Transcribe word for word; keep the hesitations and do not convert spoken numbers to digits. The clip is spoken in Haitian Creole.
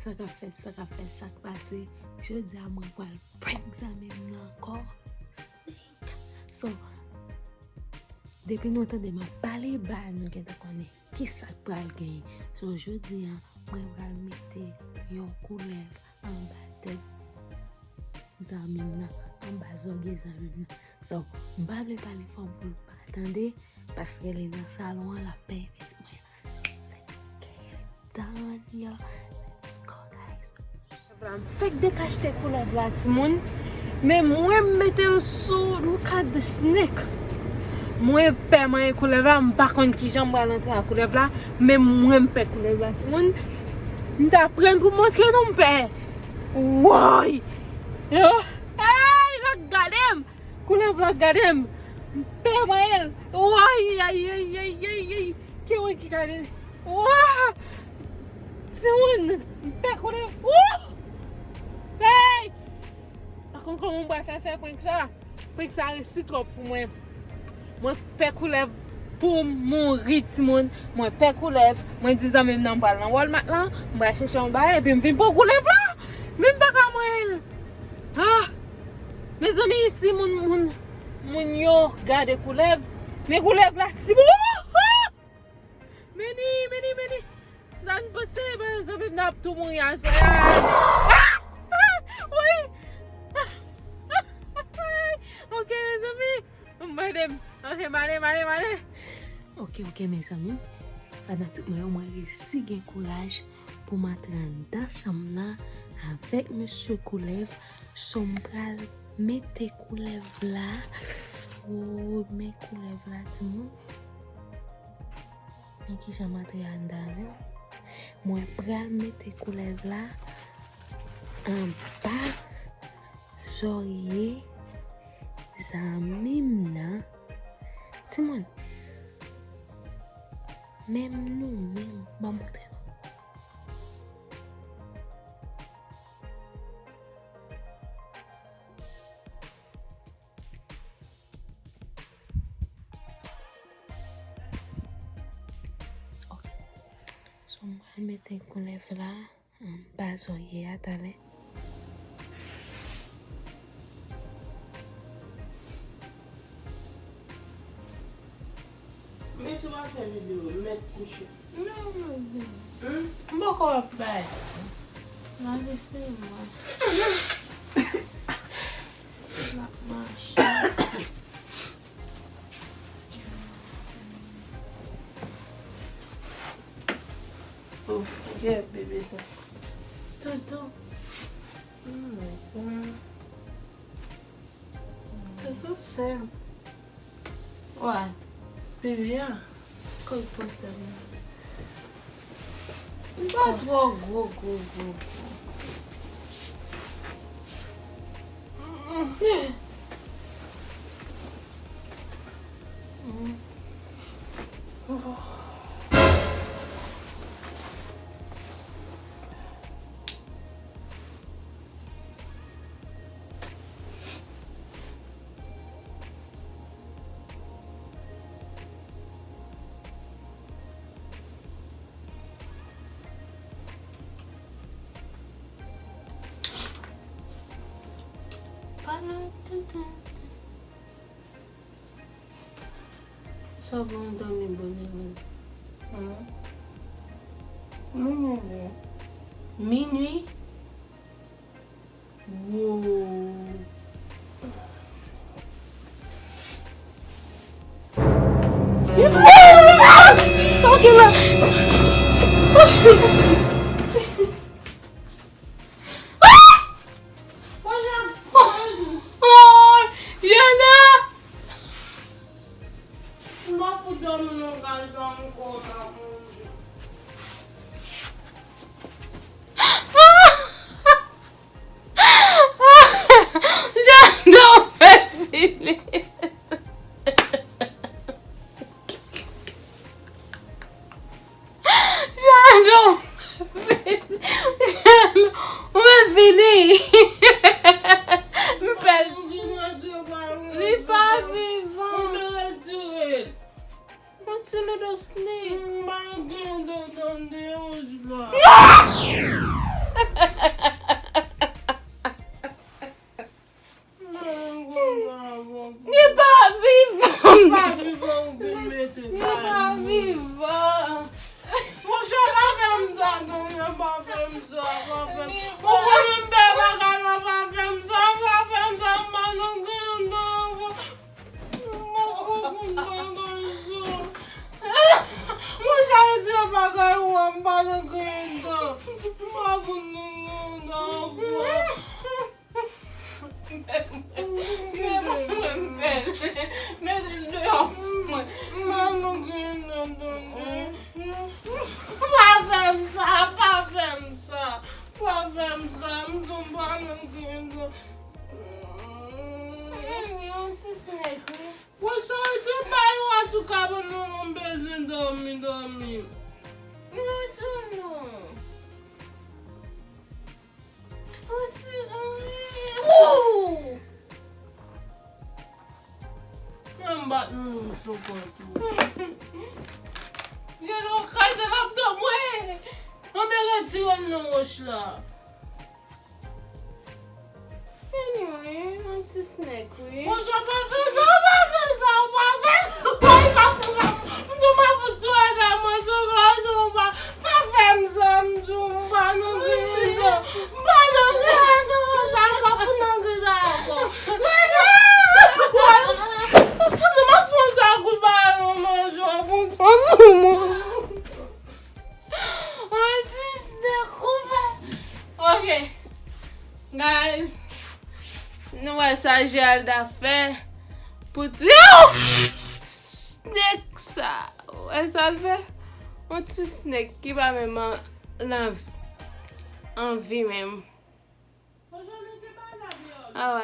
Sa k ap fèt, sa k ap fèt, sa k pase. Jodi a mwen pral prank zanmi m nan ankò. Snake. So, depi nou tande m ap pale ba, nou gentan konnen kisa k pral genyen. So, jodi a, mwen pral mete yon koulèv anba tèt zanmi m nan, anba zòrye zanmi m nan. So, m pa vle pale fò pou l pa tande, paske li nan salon an, l ap peye pitit mwen. Let's get it done, yo. Let's go, guys. Koulèv la, m fèk dekachte koulèv la, timoun. Men mwen, m mete l sou, look at the snake. Mwen pè manyen koulèv la, m pa konn kijan m pral antre ak koulèv la, men mwen, m pè koulèv la, timoun. M ta pran l pou montre nou, m pè. Woy! Yo! Hey, l ap gade m! Koulèv la ap gade m! M pè manyen l! Woy! Ay, ay, ay, ay, ay! Ki mwen ki gade l? Woy! Timoun! M pè koulèv! Woy! Hey! Pa konn kòman m pral fè fè prank sa. Prank sa resi twòp pou mwen. Mwen pè koulèv pou m mouri, timoun. Mwen pè koulèv. Mwen di zanmi m nan m pral nan Walmart lan, m pral chèche yon bagay, epi m vin pran koulèv la. Men m pa ka manyen l. Ah! Mezanmi, si moun, moun, moun yo gade koulèv, men koulèv la, timoun. Meni, meni, meni. Sa n panse, pa egzanp, n ap tou mouri aswè a. Ah! Woy! Ok, mezanmi. M mande m. Ok, m ale, m ale, m ale. Ok, ok, mezanmi. Fanatik mwen yo, mwen resi gen kouraj pou m antre anndan chanm nan avèk mesye koulèv. So, m pral mete koulèv la. Oh, men koulèv la, timoun. Men kijan m antre anndan menm. Mwen pral mete koulèv la anba zòrye zanmi m nan. Timoun, menm nou menm, ban m montre nou. Ok. So, m pral mete koulèv la anba zòrye a talè. Men si w ap fè videyo, mèt kouche. Non, non, non. Hmm? M poko ap bay. Lave se mwen. L ap mache. Oh, kè bebe sa. Toutou. Hmm, hmm. Toutou sèl. Wè, bebe a, kote pwosèl la? Li pa twò gwo, gwo, gwo, gwo. Pa nan tenten. Sa w gen w dòmi bonè, wi. Hum. Minwi. Minwi? Wow. Sa w gen la? Oh, Yana! M pa fout dòmi nan kay sa ankò la, Bondye. Jandon fè fini. Jandon, Jandon, ou mèt fini. M pè l. Li pa vivan. Mwen ti Lodo Snake. M pa gen dodo deyòj la. Li pa vivan. Li pa vivan, ou vin mete. Li pa vivan. Monchè, pa fè m sa, non, pa fè m sa, pa fè m. Ou konnen m pè bagay la, pa fè m sa, pa fè m sa, m pa nan gen dan. M pa konn bagay sa. Monchè, retire bagay ou an, m pa nan gen dan. M pa konn nan gen dan. Mete l deyò pou mwen. Mano gen nan tande. Pa fè m sa, pa fè m sa. Pa fè m sa, m di w pa nan gen nan. Yon ti snèk, wi. Wè sa, retire bagay ou an sou kabann nan, non, m bezwen dòmi, dòmi. Retire non. Ou ti, ou. Mwen m bat nou sou kont ou. Yo, nou kraze laptop mwen. Mwen retire m nan wòch la. Anyway, yon ti snèk, wi. Monchè, pa fè sa, pa fè sa, pa fè sa. Woy, pa fè sa. M di w pa fout tou adan mwen, se vre, m di w pa, pa fè m sa, m di w m pa nan griyen, m pa nan griyen, monchè, m pa fout nan griyen ankò. Woy, fout m ap fè yon ti kout balon, monchè, pou tò sou mwen. On ti snèk ouvè. Ok. Guys, nou wè sa Geralda fè pou ti snèk sa. Ou wè sa l fè? On ti snèk ki pa menm an, nan anvi menm. Alright.